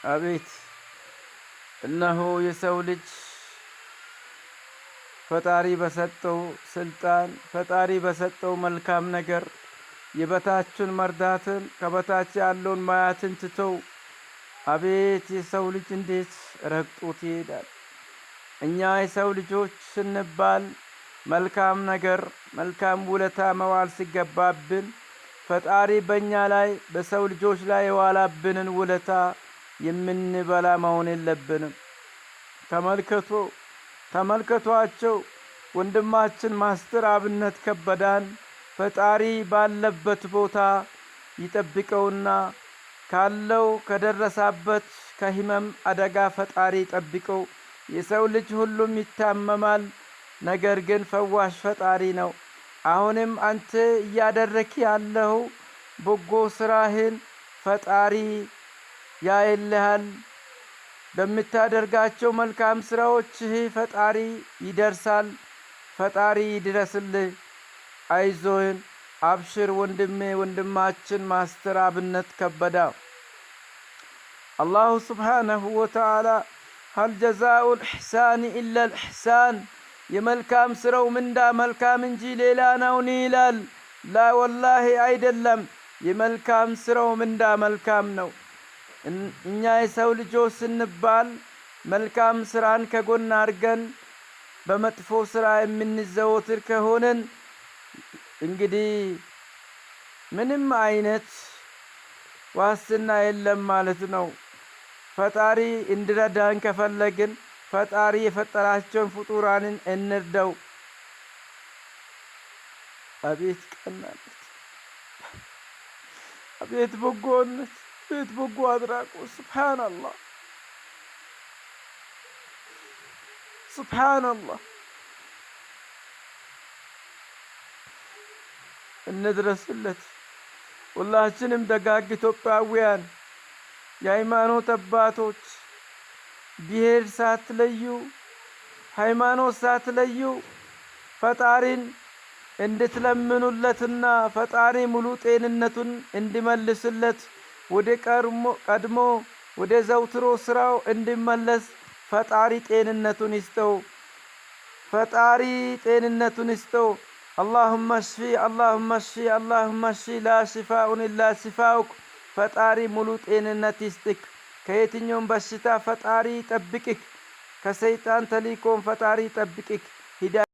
አቤት እነሆ የሰው ልጅ ፈጣሪ በሰጠው ስልጣን፣ ፈጣሪ በሰጠው መልካም ነገር የበታችን መርዳትን ከበታች ያለውን ማያትን ትተው አቤት የሰው ልጅ እንዴት ረግጦት ይሄዳል። እኛ የሰው ልጆች ስንባል መልካም ነገር መልካም ውለታ መዋል ሲገባብን ፈጣሪ በእኛ ላይ በሰው ልጆች ላይ የዋላብንን ውለታ የምንበላ መሆን የለብንም። ተመልከቱ፣ ተመልከቷቸው። ወንድማችን ማስተር አብነት ከበዳን ፈጣሪ ባለበት ቦታ ይጠብቀውና ካለው ከደረሳበት ከህመም አደጋ ፈጣሪ ጠብቀው። የሰው ልጅ ሁሉም ይታመማል፣ ነገር ግን ፈዋሽ ፈጣሪ ነው። አሁንም አንተ እያደረክ ያለው በጎ ስራህን ፈጣሪ ያይልሃል። በምታደርጋቸው መልካም ስራዎችህ ፈጣሪ ይደርሳል። ፈጣሪ ይድረስልህ። አይዞህን፣ አብሽር ወንድሜ፣ ወንድማችን ማስተር አብነት ከበዳ። الله سبحانه وتعالى هل جزاء الإحسان إلا الإحسان፣ የመልካም ስራው ምንዳ መልካም እንጂ ሌላ ነውን ይላል። لا والله አይደለም። የመልካም ስራው ምንዳ መልካም ነው። እኛ የሰው ልጆች ስንባል መልካም ስራን ከጎን አድርገን በመጥፎ ስራ የምንዘወትር ከሆንን እንግዲህ ምንም አይነት ዋስትና የለም ማለት ነው። ፈጣሪ እንዲረዳን ከፈለግን ፈጣሪ የፈጠራቸውን ፍጡራንን እንርደው። አቤት ቀናነት፣ አቤት በጎነት፣ አቤት በጎ አድራጎት! ሱብሓነላህ፣ ሱብሓነላህ። እንድረስለት። ሁላችንም ደጋግ ኢትዮጵያውያን የሃይማኖት አባቶች ብሔር ሳትለዩ ሃይማኖት ሳትለዩ ፈጣሪን እንድትለምኑለትና ፈጣሪ ሙሉ ጤንነቱን እንዲመልስለት ወደ ቀድሞ ወደ ዘውትሮ ስራው እንዲመለስ ፈጣሪ ጤንነቱን ይስጠው። ፈጣሪ ጤንነቱን ይስጠው። اللهم اشف፣ اللهم اشف፣ اللهم اشف፣ لا شفاء إلا شفاؤك። ፈጣሪ ሙሉ ጤንነት ይስጥክ። ከየትኛውም በሽታ ፈጣሪ ይጠብቅክ። ከሰይጣን ተልእኮም ፈጣሪ ይጠብቅክ። ሂዳያ